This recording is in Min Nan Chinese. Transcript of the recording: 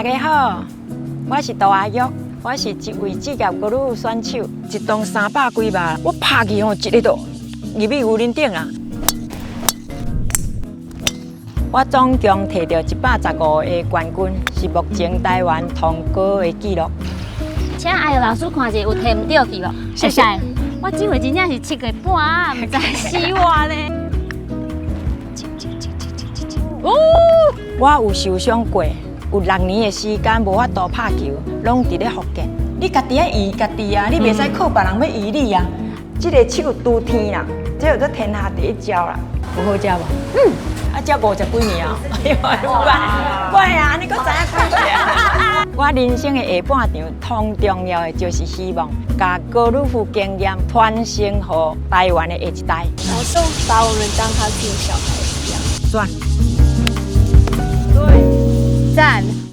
大家好，我是杜阿玉，我是一位職業高爾夫選手，一檔三百幾碼，我拍去吼，一个就入去牛奶頂啦。我總共摕著115個冠軍，是目前台灣統高的紀錄。請阿玉老師看者有提毋著去無？謝謝。我這回真正是7個半，毋知死我咧。哦，我有受傷過，有6年的時間無法度拍球，攏佇咧復健。你家己愛醫家己啊，你袂使靠別人欲醫你啊。這个手拄天啦，這叫做天下第一招啦。有好食無？嗯。啊，才五十幾年啊！哎呦，喂啊，你閣知影幾歲啊？我人生的下半場，通重要的就是希望共高爾夫經驗傳承予台灣的下一代。老師把我們當他自己小孩一樣。算。對。讚。